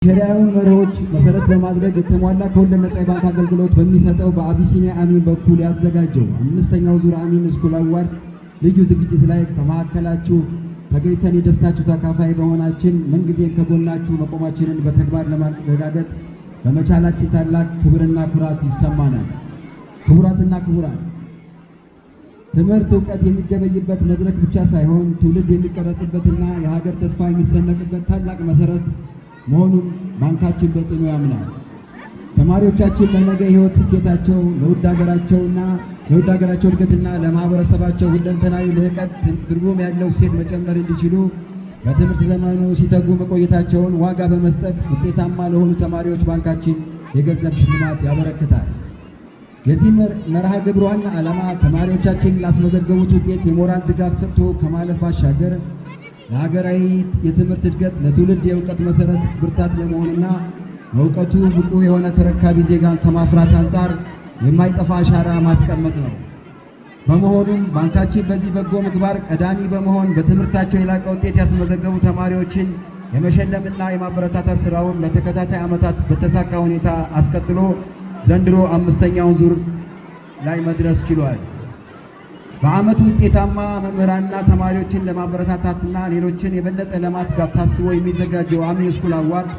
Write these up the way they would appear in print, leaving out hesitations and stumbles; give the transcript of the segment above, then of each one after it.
ሸሪዓውን መርሆች መሰረት በማድረግ የተሟላ ከወለድ ነጻ የባንክ አገልግሎት በሚሰጠው በአቢሲኒያ አሚን በኩል ያዘጋጀው አምስተኛው ዙር አሚን School Award ልዩ ዝግጅት ላይ ከመካከላችሁ ተገኝተን የደስታችሁ ተካፋይ በመሆናችን፣ ምንጊዜም ከጎናችሁ መቆማችንን በተግባር ለማረጋገጥ በመቻላችን ታላቅ ክብርና ኩራት ይሰማናል። ክቡራትና ክቡራን፣ ትምህርት እውቀት የሚገበይበት መድረክ ብቻ ሳይሆን ትውልድ የሚቀረጽበትና የሀገር ተስፋ የሚሰነቅበት ታላቅ መሰረት መሆኑን ባንካችን በጽኑ ያምናል። ተማሪዎቻችን ለነገ ሕይወት ስኬታቸው፣ ለውድ ሀገራቸው እድገትና ለማህበረሰባቸው ሁለንተናዊ ልህቀት ትርጉም ያለው እሴት መጨመር እንዲችሉ በትምህርት ዘመኑ ሲተጉ መቆየታቸውን ዋጋ በመስጠት ውጤታማ ለሆኑ ተማሪዎች ባንካችን የገንዘብ ሽልማት ያበረክታል። የዚህ መርሃ ግብር ዋና ዓላማ ተማሪዎቻችን ላስመዘገቡት ውጤት የሞራል ድጋፍ ሰጥቶ ከማለፍ ባሻገር ለሀገራዊ የትምህርት እድገት፣ ለትውልድ የእውቀት መሰረት ብርታት ለመሆንና በእውቀቱ ብቁ የሆነ ተረካቢ ዜጋን ከማፍራት አንጻር የማይጠፋ አሻራ ማስቀመጥ ነው። በመሆኑም ባንካችን በዚህ በጎ ምግባር ቀዳሚ በመሆን በትምህርታቸው የላቀ ውጤት ያስመዘገቡ ተማሪዎችን የመሸለምና የማበረታታት ስራውን ለተከታታይ ዓመታት በተሳካ ሁኔታ አስቀጥሎ ዘንድሮ አምስተኛውን ዙር ላይ መድረስ ችሏል። በዓመቱ ውጤታማ መምህራንና ተማሪዎችን ለማበረታታትና ሌሎችን የበለጠ ለማትጋት ታስቦ የሚዘጋጀው አሚን School Award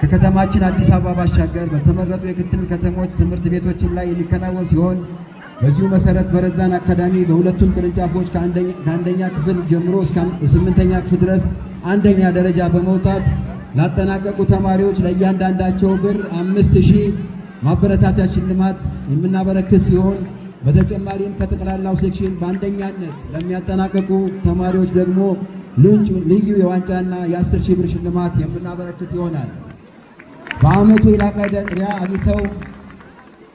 ከከተማችን አዲስ አበባ ባሻገር በተመረጡ የክልል ከተሞች ትምህርት ቤቶችን ላይ የሚከናወን ሲሆን፣ በዚሁ መሰረት በረዛን አካዳሚ በሁለቱም ቅርንጫፎች ከአንደኛ ክፍል ጀምሮ እስከ ስምንተኛ ክፍል ድረስ አንደኛ ደረጃ በመውጣት ላጠናቀቁ ተማሪዎች ለእያንዳንዳቸው ብር 5,000 ማበረታቻ ሽልማት የምናበረክት ሲሆን፣ በተጨማሪም ከጠቅላላው section በአንደኛነት ለሚያጠናቀቁ ተማሪዎች ደግሞ ልዩ የዋንጫና የ10,000 ብር ሽልማት የምናበረክት ይሆናል። በዓመቱ የላቀ ደረጃ አግኝተው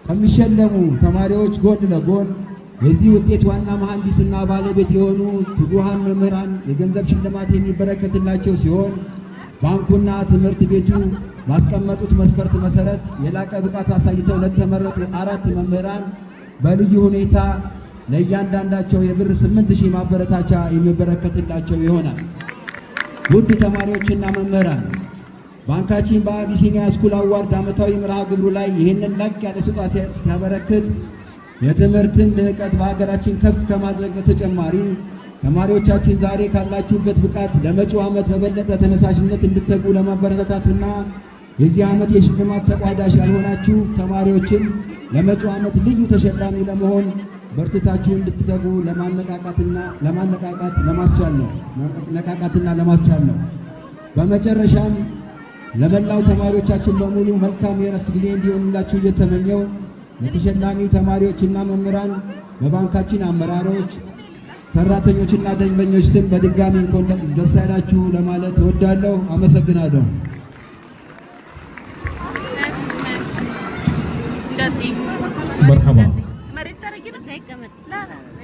ከሚሸለሙ ተማሪዎች ጎን ለጎን የዚህ ውጤት ዋና መሐንዲስና ባለቤት የሆኑ ትጉሃን መምህራን የገንዘብ ሽልማት የሚበረከትላቸው ሲሆን፣ ባንኩና ትምህርት ቤቱ ባስቀመጡት መስፈርት መሰረት የላቀ ብቃት አሳይተው ለተመረጡ አራት መምህራን በልዩ ሁኔታ ለእያንዳንዳቸው የብር 8,000 ማበረታቻ የሚበረከትላቸው ይሆናል። ውድ ተማሪዎችና መምህራን፣ ባንካችን በአቢሲኒያ School Award ዓመታዊ መርሃ ግብሩ ላይ ይህንን ላቅ ያለ ስጦታ ሲያበረክት የትምህርትን ልህቀት በሀገራችን ከፍ ከማድረግ በተጨማሪ ተማሪዎቻችን ዛሬ ካላችሁበት ብቃት ለመጪው ዓመት በበለጠ ተነሳሽነት እንድትተጉ ለማበረታታትና የዚህ ዓመት የሽልማት ተቋዳሽ ያልሆናችሁ ተማሪዎችን ለመጪው ዓመት ልዩ ተሸላሚ ለመሆን በርትታችሁ እንድትተጉ ለማነቃቃትና ለማስቻል ነው። በመጨረሻም ለመላው ተማሪዎቻችን በሙሉ መልካም የእረፍት ጊዜ እንዲሆንላችሁ እየተመኘሁ፣ ለተሸላሚ ተማሪዎችና መምህራን በባንካችን አመራሮች፣ ሰራተኞችና ደንበኞች ስም በድጋሚ እንኳን ደስ ያላችሁ ለማለት እወዳለሁ። አመሰግናለሁ። መርሐባ።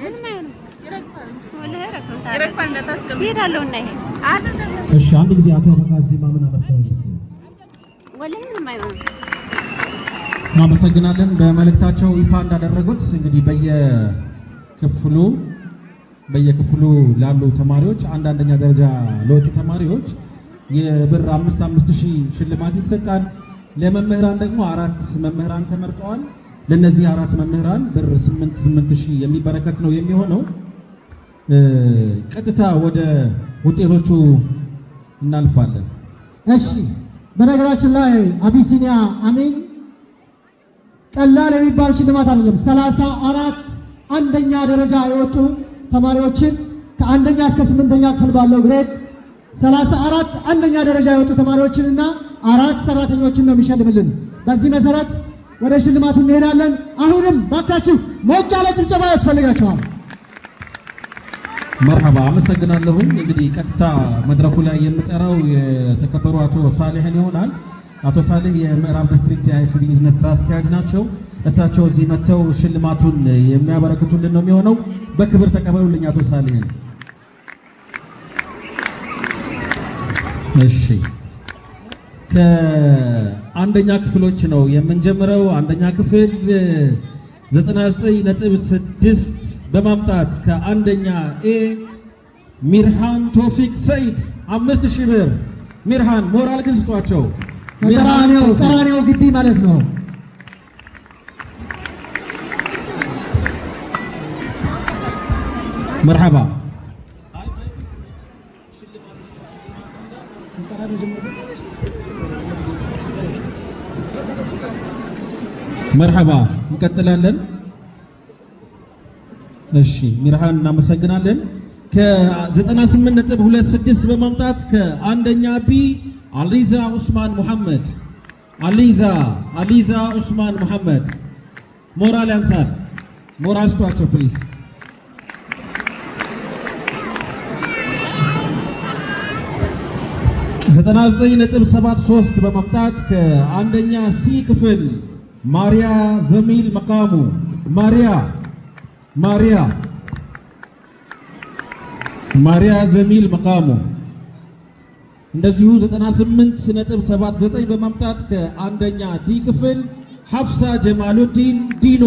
ምንም አይሆንም። ይሄዳለሁ እና ይሄ እሺ፣ አንድ ጊዜ አቶ አበጋዝ ማምን አመስግነው። ወላሂ ምንም አይሆንም። እናመሰግናለን። በመልእክታቸው ይፋ እንዳደረጉት እንግዲህ በየክፍሉ ላሉ ተማሪዎች፣ አንድ አንደኛ ደረጃ ለወጡ ተማሪዎች የብር 5 5 ሺህ ሽልማት ይሰጣል። ለመምህራን ደግሞ አራት መምህራን ተመርጠዋል። ለእነዚህ አራት መምህራን ብር 8 8 ሺህ የሚበረከት ነው የሚሆነው። ቀጥታ ወደ ውጤቶቹ እናልፋለን። እሺ፣ በነገራችን ላይ አቢሲኒያ አሚን ቀላል የሚባል ሽልማት አይደለም። 34 አንደኛ ደረጃ የወጡ ተማሪዎችን ከአንደኛ እስከ ስምንተኛ ክፍል ባለው grade 34 አንደኛ ደረጃ የወጡ ተማሪዎችንና አራት ሰራተኞችን ነው የሚሸልምልን። በዚህ መሰረት ወደ ሽልማቱ እንሄዳለን። አሁንም ባካችሁ ሞቅ ያለ ጭብጨባ ያስፈልጋችኋል። መርሐባ፣ አመሰግናለሁኝ። እንግዲህ ቀጥታ መድረኩ ላይ የምጠራው የተከበሩ አቶ ሳሌህን ይሆናል። አቶ ሳሌህ የምዕራብ ዲስትሪክት የአይኤፍቢ ቢዝነስ ስራ አስኪያጅ ናቸው። እሳቸው እዚህ መጥተው ሽልማቱን የሚያበረክቱልን ነው የሚሆነው። በክብር ተቀበሉልኝ አቶ ሳሌህን። እሺ፣ ከአንደኛ ክፍሎች ነው የምንጀምረው። አንደኛ ክፍል 99.6 በማምጣት ከአንደኛ A ሚርሃን ቶፊቅ ሰይድ 5,000 ብር። ሚርሃን፣ ሞራል ግን ስጧቸው። ከቀራኒዮ ቀራኒዮ ግቢ ማለት ነው። መርሐባ። መርሐባ፣ እንቀጥላለን። እሺ ሚርሃን እናመሰግናለን። ከ98.26 በማምጣት ከአንደኛ B አሊዛ ኡስማን ሙሐመድ፣ አሊዛ፣ አሊዛ ኡስማን ሙሐመድ። ሞራል ያንሳል። ሞራል ስጧቸው please። 99.73 በማምጣት ከአንደኛ C ክፍል ማሪያ ዘሚል መቃሙ፣ ማሪያ፣ ማሪያ፣ ማሪያ ዘሚል መቃሙ። እንደዚሁ 98.79 በማምጣት ከአንደኛ D ክፍል ሐፍሳ ጀማሉዲን ዲኖ።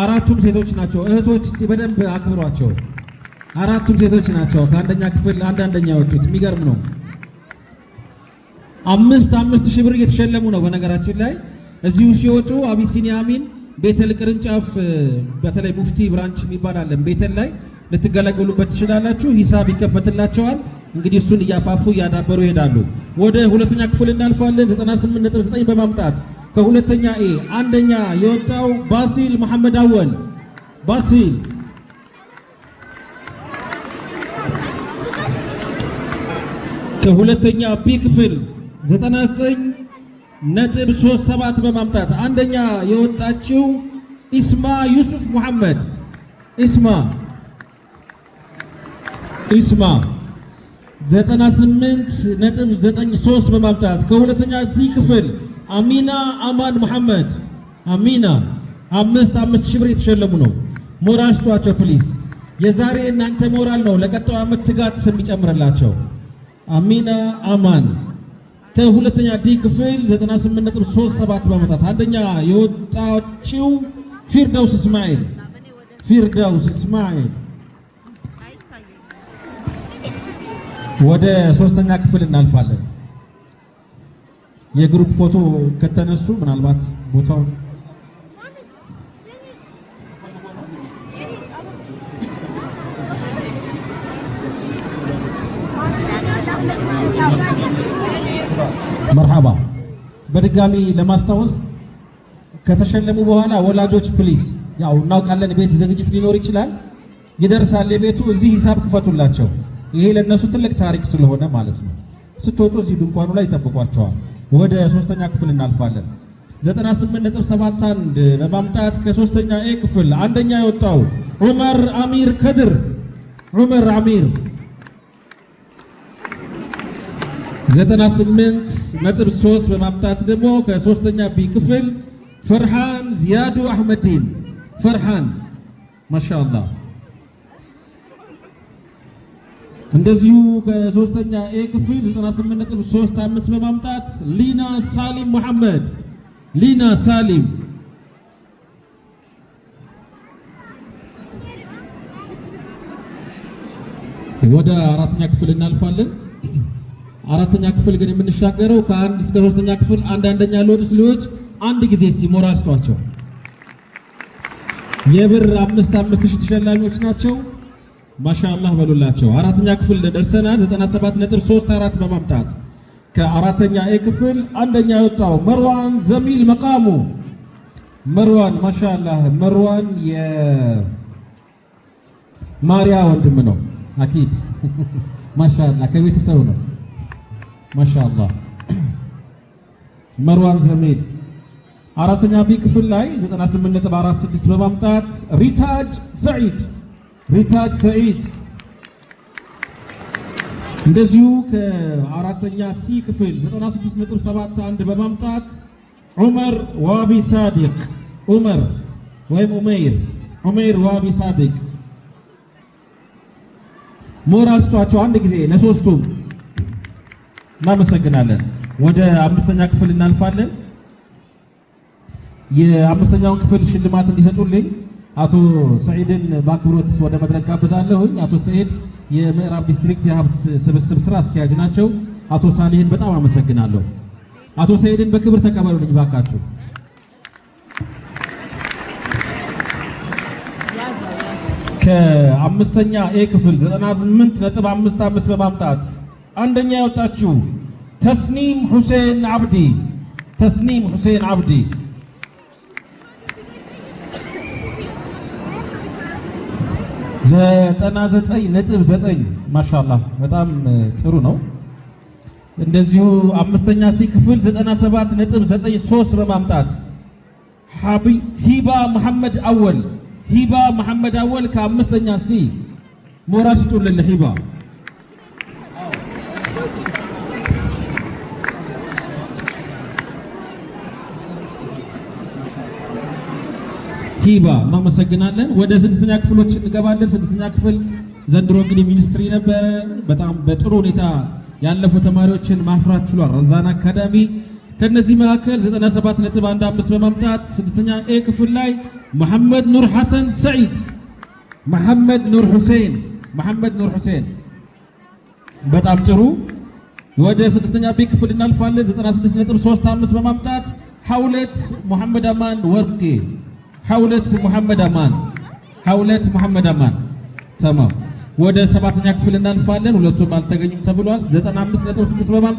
አራቱም ሴቶች ናቸው። እህቶች፣ እስቲ በደንብ አክብሯቸው። አራቱም ሴቶች ናቸው ከአንደኛ ክፍል አንድ አንደኛ የወጡት። የሚገርም ነው። 5 5 ሺህ ብር እየተሸለሙ ነው። በነገራችን ላይ እዚሁ ሲወጡ አቢሲኒያ አሚን ቤተል ቅርንጫፍ፣ በተለይ ሙፍቲ branch የሚባል አለን ቤተል ላይ፣ ልትገለገሉበት ትችላላችሁ። ሂሳብ ይከፈትላቸዋል። እንግዲህ እሱን እያፋፉ እያዳበሩ ይሄዳሉ። ወደ ሁለተኛ ክፍል እናልፋለን። 98.9 በማምጣት ከሁለተኛ A አንደኛ የወጣው ባሲል መሐመድ አወል፣ ባሲል። ከሁለተኛ B ክፍል 99.37 በማምጣት አንደኛ የወጣችው ኢስማ ዩሱፍ ሙሐመድ፣ ኢስማ፣ ኢስማ። 98.93 በማምጣት ከሁለተኛ C ክፍል አሚና አማን መሐመድ፣ አሚና። 5 5 ሺህ ብር የተሸለሙ ነው። ሞራል ስጧቸው please። የዛሬ እናንተ ሞራል ነው ለቀጣዩ ዓመት ትጋት የሚጨምርላቸው። አሚና አማን። ከሁለተኛ D ክፍል 98.37 በማምጣት አንደኛ የወጣችው ፊርደውስ እስማኤል፣ ፊርደውስ እስማኤል። ወደ ሶስተኛ ክፍል እናልፋለን። የ group ፎቶ ከተነሱ ምናልባት ቦታውን መርሐባ። በድጋሚ ለማስታወስ ከተሸለሙ በኋላ ወላጆች please፣ ያው እናውቃለን ቤት ዝግጅት ሊኖር ይችላል፣ ይደርሳል የቤቱ፣ እዚህ ሂሳብ ክፈቱላቸው። ይሄ ለነሱ ትልቅ ታሪክ ስለሆነ ማለት ነው። ስትወጡ እዚህ ድንኳኑ ላይ ይጠብቋቸዋል። ወደ ሶስተኛ ክፍል እናልፋለን። 98.71 በማምጣት ከሶስተኛ A ክፍል አንደኛ የወጣው ዑመር አሚር ከድር፣ ዑመር አሚር። 98.3 በማምጣት ደግሞ ከሶስተኛ B ክፍል ፈርሃን ዚያዱ አሕመዲን፣ ፈርሃን፣ ማሻአላህ። እንደዚሁ ከሶስተኛ A ክፍል 98.35 በማምጣት ሊና ሳሊም መሐመድ፣ ሊና ሳሊም። ወደ አራተኛ ክፍል እናልፋለን። አራተኛ ክፍል ግን የምንሻገረው ከአንድ እስከ ሶስተኛ ክፍል አንድ አንደኛ ለወጡት ልጆች አንድ ጊዜ እስቲ ሞራል ስጧቸው። የብር 5 5 ሺህ ተሸላሚዎች ናቸው። ማሻአላህ በሉላቸው። አራተኛ ክፍል ደርሰናል። 97.34 በማምጣት ከአራተኛ A ክፍል አንደኛ የወጣው መርዋን ዘሚል መቃሙ፣ መርዋን፣ ማሻአላህ። መርዋን የማሪያ ወንድም ነው። አኪድ ማሻአላህ ከቤተሰቡ ነው። ማሻአላህ መርዋን ዘሚል። አራተኛ B ክፍል ላይ 98.46 በማምጣት ሪታጅ ሰዒድ፣ ሪታጅ ሰዒድ። እንደዚሁ ከአራተኛ C ክፍል 96.71 በማምጣት ዑመር ዋቢ ሳዲቅ፣ ዑመር ወይም ኡመይር፣ ዑመይር ዋቢ ሳዲቅ። ሞራል ስጧቸው አንድ ጊዜ ለሶስቱም። እናመሰግናለን። ወደ አምስተኛ ክፍል እናልፋለን። የአምስተኛውን ክፍል ሽልማት እንዲሰጡልኝ አቶ ሰዒድን በአክብሮት ወደ መድረክ ጋብዛለሁኝ። አቶ ሰዒድ የምዕራብ ዲስትሪክት የሀብት ስብስብ ስራ አስኪያጅ ናቸው። አቶ ሳሊህን በጣም አመሰግናለሁ። አቶ ሰይድን በክብር ተቀበሉልኝ ባካችሁ። ከአምስተኛ A ክፍል 98.55 በማምጣት አንደኛ የወጣችው ተስኒም ሁሴን አብዲ፣ ተስኒም ሁሴን አብዲ። 99.9፣ ማሻአላህ በጣም ጥሩ ነው። እንደዚሁ አምስተኛ C ክፍል 97.93 በማምጣት ሂባ መሐመድ አወል፣ ሂባ መሐመድ አወል ከአምስተኛ C። ሞራል ስጡልን ለሂባ። ሂባ እናመሰግናለን። ወደ ስድስተኛ ክፍሎች እንገባለን። ስድስተኛ ክፍል ዘንድሮ እንግዲህ ministry ነበረ። በጣም በጥሩ ሁኔታ ያለፉ ተማሪዎችን ማፍራት ችሏል ረዛን አካዳሚ። ከነዚህ መካከል 97.15 በማምጣት ስድስተኛ A ክፍል ላይ መሐመድ ኑር ሐሰን ሰዒድ፣ መሐመድ ኑር ሁሴን፣ መሐመድ ኑር ሁሴን፣ በጣም ጥሩ። ወደ ስድስተኛ B ክፍል እናልፋለን። 96.35 በማምጣት ሐውለት መሐመድ አማን ወርቄ፣ ሐውለት መሐመድ አማን፣ ሐውለት መሐመድ አማን፣ ተማም። ወደ ሰባተኛ ክፍል እናልፋለን። ሁለቱም አልተገኙም ተብሏል። 95.6 በማምጣት